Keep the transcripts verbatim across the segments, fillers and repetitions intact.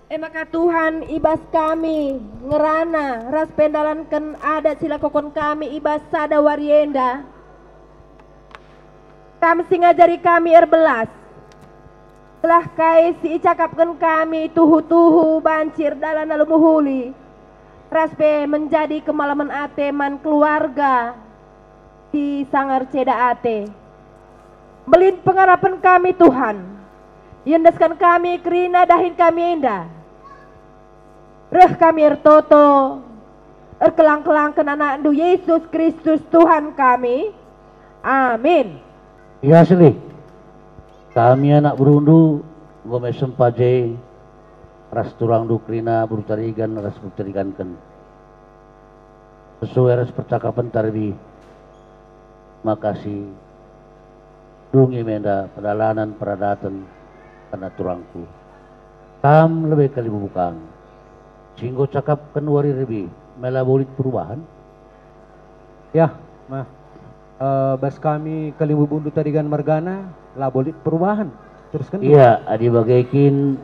E maka Tuhan, i bas kami ngerana ras pendalanken adat si lakokon kami i bas sada wari enda, Kam si ngajari kami erbelas, gelah kai si icakapken kami tuhu-tuhu banci erdalan alu mehuli, ras pe menjadi kemalemen ate man keluarga si sanga erceda ate. Mbelin pengarapen kami, Tuhan, iendesken kami kerina dahin kami enda. Reh kami ertoto, erkelang-kelangken AnakNdu Yesus Kristus Tuhan kami. Amin. Ya, Seli. Kami anak berundu, enggo me sempa je ras turangndu kerina beru Tarigan ras beru Tariganken. Sesuai ras percakapen tarbih, maka si dungi menda pedalanen peradaten kerna turangku. Kam lebe kalimbubu kami. Si enggo cakapken wari rebih, me labo lit perubahan? Ya, mah. Eh, bas kami kalimbubundu Tarigan mergana, labo lit perubahan. Terusken. Iya, adi bage kin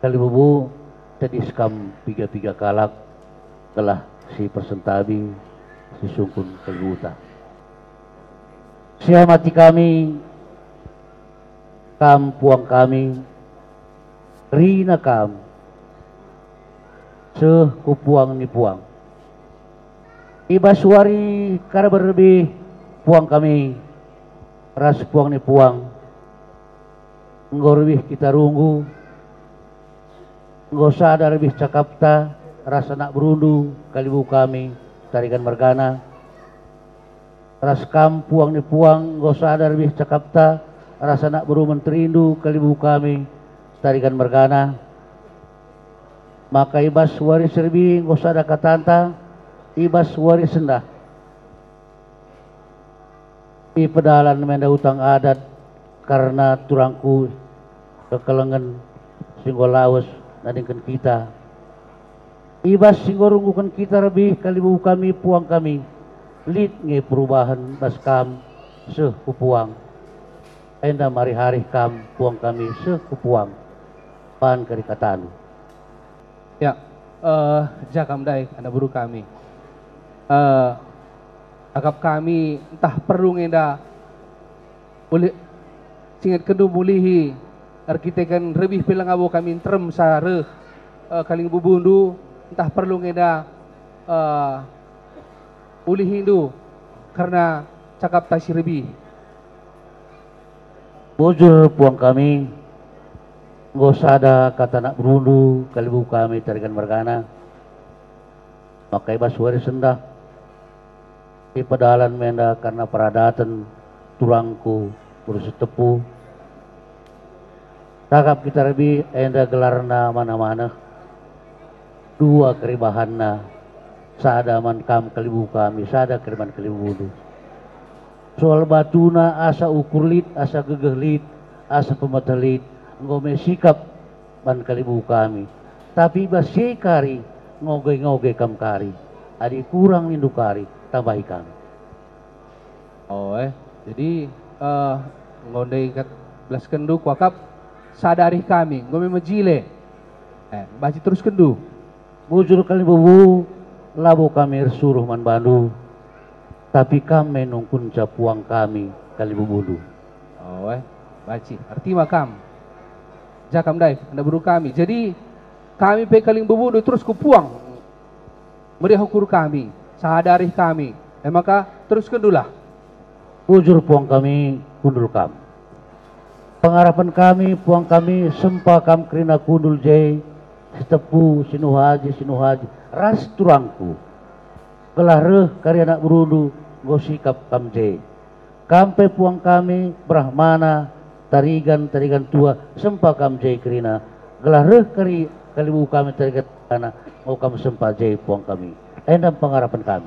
kalimbubu, tedis kam piga-piga kalak, gelah si persentabi, si sungkun kalimbubuta. Siamati kami, kam puang kami, kerina kam seh ku puang ni puang. I bas wari karaben rebih puang kami ras puang ni puang, enggo rebih kita runggu, enggo sada rebih cakapta ras anak berundu kalimbubu kami Tarigan mergana. Ras kam puang ni puang enggo sada rebih cakapta ras anak beru menterindu kalimbubu kami Tarigan mergana, maka i bas wari serbi enggo sada katanta, i bas wari sendah. Ipedalan menda utang adat kerna turangku kekelengen si enggo lawes nandingken kita. I bas si enggo rungguken kita rebih kalimbubu kami puang kami, lit nge perubahen bas kam seh ku puang. Enda mari-hari kam puang kami seh ku puang, ban kari katandu. Ya, eh, ja kam ndai, anak beru kami. Eh, akap kami ntah perlu nge enda Uli-, singetkenndu mulihi erkiteken rebih pe labo kami nterem sa reh, eh, kalimbubundu, ntah perlu nge enda, eh, ulihindu kerna cakapta si rebih. Bujur puang kami, enggo sada kata anak berundu kalimbubu kami Tarigan mergana, maka i bas wari sendah, ipedalan menda kerna peradaten turangku beru Sitepu. Cakap kita rebih enda gelarna manah-manah. Dua keribahanna, sada man kam kalimbubu kami, sada kari man kalimbubundu. Soal batuna asa ukur lit, asa gegeh lit, asa pemeteh lit, enggo me sikap ban kalimbubundu kami. Tapi i bas si e kari, ngoge-ngoge kam kari. Adi kurang nindu kari, tambahi kami. Oh, eh. Jadi, eh, enggo ndai kat-, belaskenndu kuakap sada arih kami, enggo me mejile. Eh, banci teruskenndu. Bujur kalimbubu, labo kami ersuruh man bandu, tapi kam me nungkunca puang kami kalimbubundu. Oh, eh, banci. Ertima kam. Ja kam ndai, anak beru kami. Jadi, kami pe kalimbubundu terus ku puang. Meriah ukur kami, sada arih kami. E maka, teruskenndulah. Bujur puang kami, kundul kam. Pengarapen kami, puang kami, sempa kam kerina kundul je, Sitepu, Sinuhaji, Sinuhaji, ras turangku. Gelah reh kari anak berundu, enggo sikap kam je. Kam pe puang kami, Brahmana, Tarigan, Tarigan Tua, sempa kam je kerina, gelah reh kari kalimbubu kami Tarigan Mergana, enggo kam sempa je puang kami. Enda pengarapen kami.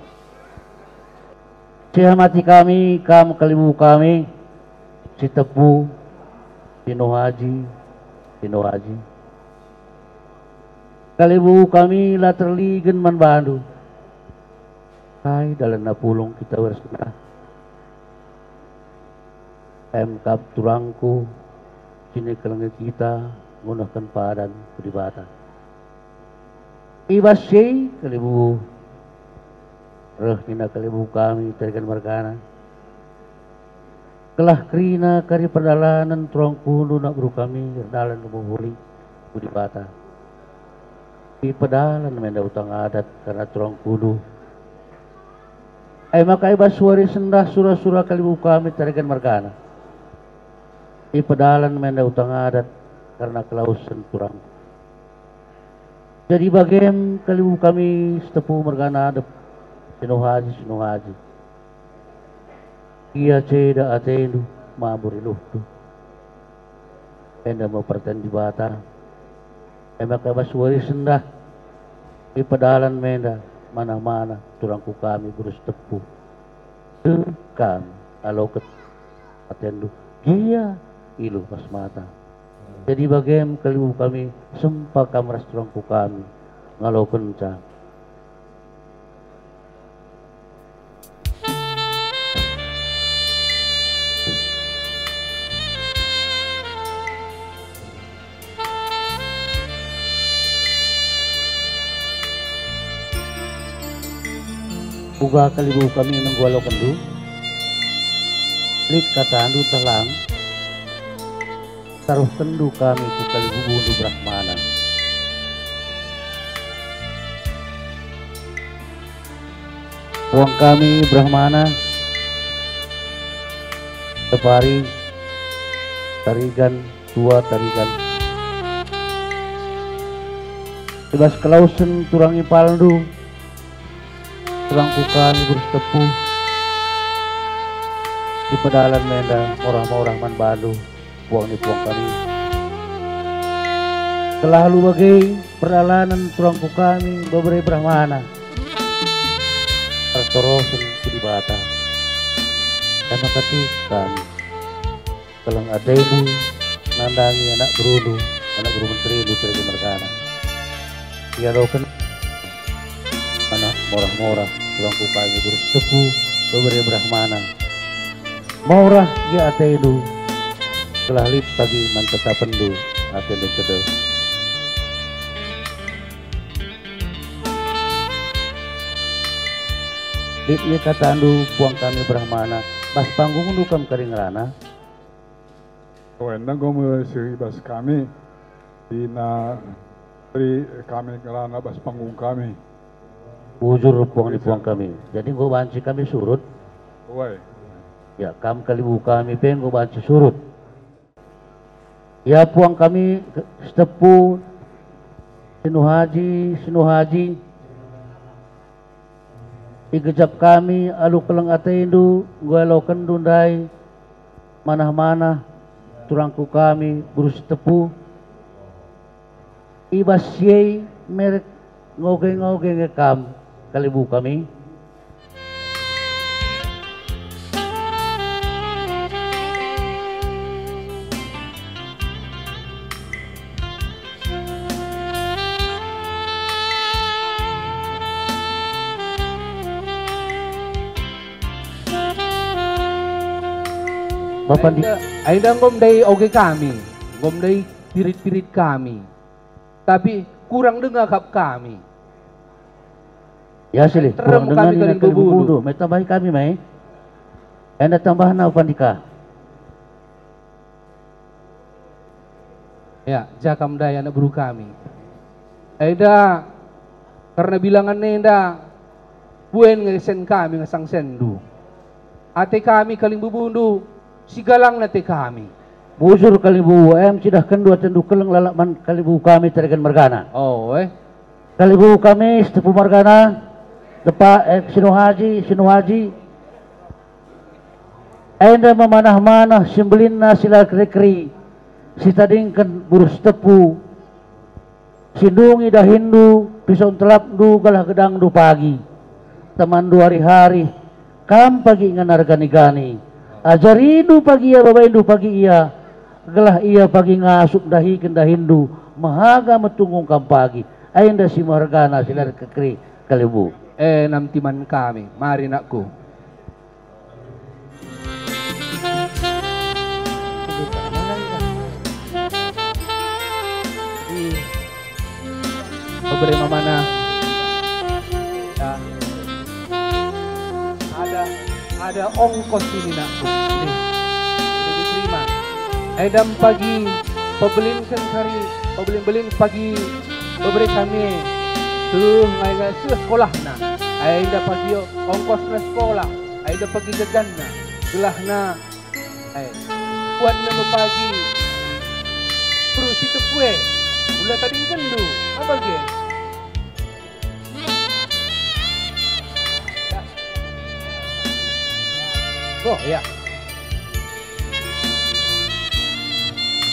Siamati kami, kam kalimbubu kami, Sitepu, Sinuhaji, Sinuhaji. Kalimbubu kami la terligen man bandu. Kai dalanna pulung kita wari sendah. Emkap turangku, sini kelengen kita, ngunehken padan ku Dibata. I bas si kalimbubu, reh nina kalimbubu kami Tarigan mergana, gelah kerina kari perdalanen turangkundu anak beru kami erdalan mehuli ku Dibata. Ipedalan menda utang adat kerna turangkundu. E maka i bas wari sendah sura-sura kalimbubu kami Tarigan mergana. Ipedalan menda utang adat kerna kelawesen turangku. Jadi bagem kalimbubu kami Sitepu mergana Adep, Sinuhaji, Sinuhaji. Gia ceda atendu, mabur iluhndu. Enda me perten Dibata. E maka bas wari sendah ipedalan menda manah-manah turangku kami beru Sitepu. Tek kam ngaloken atendu, gia iluh bas mata. Jadi bagem kalimbubu kami, sempa kam ras turangku kami ngalokenca. Uga kalimbubu kami nenggo alokenndu, lit katandu ntah lang, taruhkenndu kami ku kalimbubundu Brahmana. Puang kami Brahmana, Tepari, Tarigan, Tua Tarigan. I bas kelawesen turang impalndu, turangku kami beru Sitepu, ipedalan menda morah-morah man bandu, puang ni puang kami. Gelah alu bage perdalanen turangku kami bebere Brahmana ertorosen ku Dibata. E maka tek kami keleng atendu nandangi anak berundu, anak beru menterindu Tarigan mergana. Ialoken anak morah-morah, turangku kami beru Sitepu, bebere Brahmana. Morah gia atendu, gelah lit pagi man tetapenndu atendu tedeh. Lit nge katandu, puang kami Brahmana, bas panggungndu kam kari ngerana. O, enda enggo me seh i bas kami, dina ri kami ngerana bas panggung kami. Bujur puang ni puang kami. Jadi enggo banci kami surut. Uai. Ya, kam kalimbubu kami pe enggo banci surut. Ya, puang kami Sitepu, Sinuhaji, Sinuhaji. Igejap kami alu keleng atendu enggo ialokenndu ndai manah-manah turangku kami beru Sitepu. I bas si e merek ngoge-ngoge nge kam kalimbubu kami. Bapa ndi- Enda, enda enggo ndai oge kami, enggo ndai pirit-pirit kami. Tapi kurang denga kap kami. Ya, silih, terem kurang denga kami nina kalimbubu. Kalimbubu, mai tambahi kami, mai. Enda tambahna pandika. Ya, ja kam ndai anak beru kami. Enda, kerna bilangen enda, buen nge sen kami ngesang senndu. Ate kami kalimbubundu, sigalangna ate kami. Bujur kalimbubu, em cidahkenndu atendu keleng lalap man kalimbubu kami Tarigan mergana. Oh, eh. Kalimbubu kami Sitepu mergana, Tepa, eh, Sinuhaji, Sinuhaji. Enda memanah-manah si mbelinna si la keri-keri, si tadingken beru Sitepu. Si ndungi dahinndu, pisau ntelapndu, gelah gedangndu pagi. Temanndu ari-ari, kam pagi ngenargani-gani. Ajarindu pagi ia, babaindu pagi ia, gelah ia pagi ngasup ndahiken dahinndu, mehaga metunggung kam pagi. Enda si mehergana si la kekeri kalimbubu. Eh, nam timan kami. Mari, nakku. Terima mana? Ya. Ada, ada ongkos ini, nakku. Ini. Ini diterima. Enda pagi pebelinken kari, pebelin-belin pagi bebere kami. Tuh, ngai-ngai seh sekolahna. Enda pagi ongkosna sekolah. Enda pagi jajanna. Gelahna. Eh, kuatna me pagi. Beru si tepu e. Ula tadingkenndu. Apa ge? Oh, ya.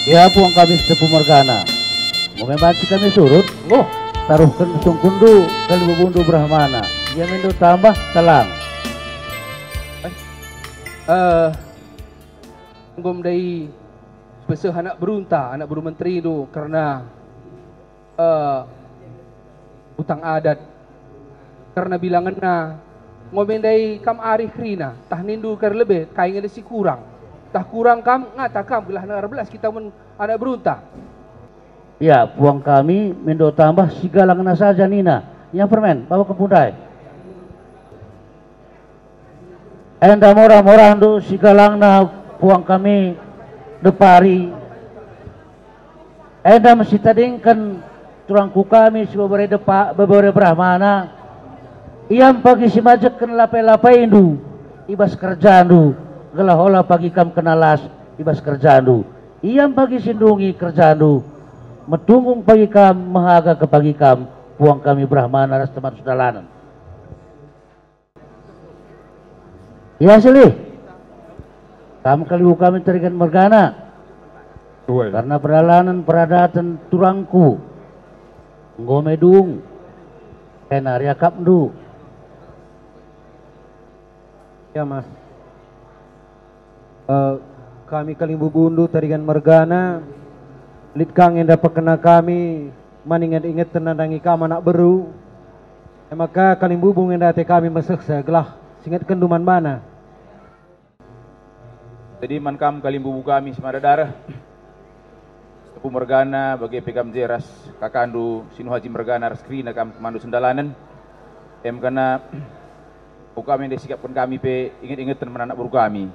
Ya, puang kami si tepu mergana. Enggo me banci kami surut. Enggo. Taruhken sungkunndu, kalimbubundu Brahmana. Ia me ndo tambah telang. Eh, eh, enggo me ndai peseh anak berunta, anak beru menterindu, kerna, eh, utang adat, kerna bilangenna, enggo me ndai kam arih kerina, tah nindu kari lebe, kai nge si kurang. Tah kurang kam, ngata kam, gelah erbelas kita mun anak berunta. Ya, puang kami me ndo tambah sigalangna saja nina. Ia permen, bawa kepundai. Enda morah-morahndu sigalangna puang kami depari. Enda me sitadingken turangku kami si bebere depa, bebere Brahmana. Ia me pagi si majekken lapai-lapaindu i bas kerjandu, gelah ola pagi kam kena las i bas kerjandu. Ia me pagi si ndungi kerjandu, metunggung pagi kam, mehaga ke pagi kam, puang kami Brahmana ras teman sedalanen. Ya, Silih. Kam kalimbubu kami Tarigan mergana. Tuai. Karena perdalanen peradaten turangku enggo me dung. Kai nari akapndu. Ya, Mas. Eh, kami kalimbubundu Tarigan mergana, lit ka nge enda pekena kami man inget-ingeten nandangi kam anak beru. E maka kalimbubu nge enda ate kami mesehsa gelah singetkenndu man bana. Jadi man kam kalimbubu kami si mada dareh, Tepu mergana, bage pe kam je ras kakandu Sinuhaji mergana ras kerina kam temandu sendalanen. Em kena, uka me ndai sikapken kami pe inget-ingeten man anak beru kami.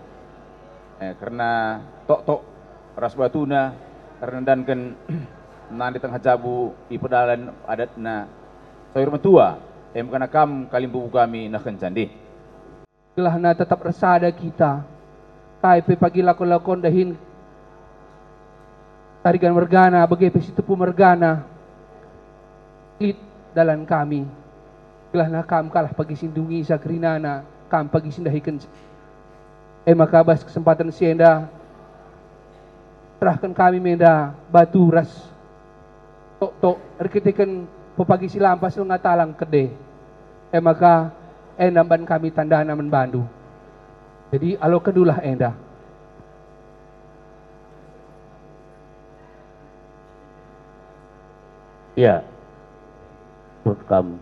Eh, kerna tok-tok ras batuna, kerna ndanken nande tengah jabu i pedalan adatna sayur metua, em kena kam kalimbubu kami nehkenca ndai. Gelahna tetap ersada kita. Kai pe pagi lakon-lakon dahin Tarigan mergana, bage pe si Tepu mergana, lit dalan kami. Gelahna kam kalah pagi si ndungisa kerinana, kam pagi si ndahiken. E maka bas kesempaten si enda, serahken kami me enda batu ras tok-tok erkiteken pepagi si lampas langa talang kede. E maka enda mban kami tandana man bandu. Jadi alokenndulah enda. Ya, turut kam.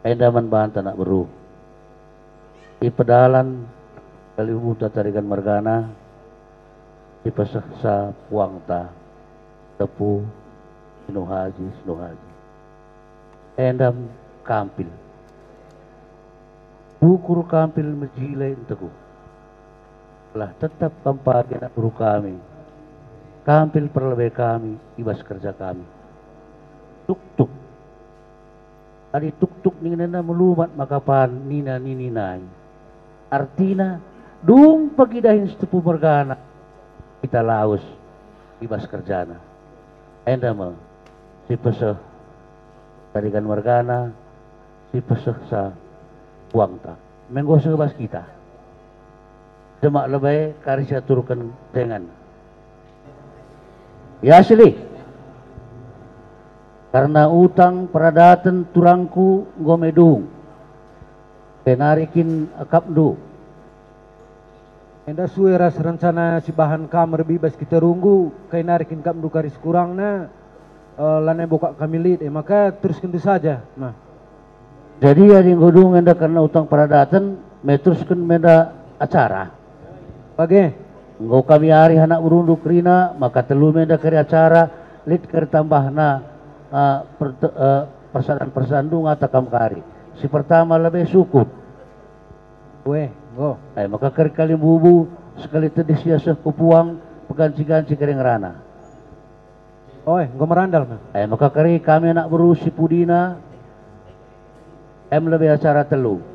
Enda man banta anak beru. Ipedalan kalimbubunta Tarigan mergana, ipesehsa puangta, Tepu, Sinuhaji, Sinuhaji. Enda me kampil. Tukur kampil mejile nteguh. Lah tetap kam pagi anak beru kami. Kampil perlebe kami i bas kerja kami. Tuktuk. Adi tuktuk ningenana melumat maka pan nina nini nai. Artina, dung pagi dahin si Tepu mergana kita lawes i bas kerjana. Enda me si peseh Tarigan mergana, si pesehsa puangta. Menggo seh bas kita. Demak lebe kari si aturken dengan. Ya, Silih. Karena utang peradaten turangku enggo me dung. Kai nari kin akapndu. Enda sue ras rencana si bahan kam erbibas kita runggu, kai nari kin akapndu kari si kurangna, eh, lanai bo kap kami lit, e maka teruskenndu saja, nah. Jadi adi enggo dung enda kerna utang peradaten, me terusken me enda acara. Bage. Enggo kami arih anak berundu kerina, maka telu me enda kari acara, lit kari tambahna. ah, perte-, eh, persadan-persadan ndunga takam kari. Si pertama lebe sukup. Weh, enggo. Eh, maka kari kalimbubu, sekali tedis ia seh ku puang, peganci-ganci kari ngerana. Oe, enggo merandal me. Eh, maka kari kami anak beru si pudina, em lebe acara telu.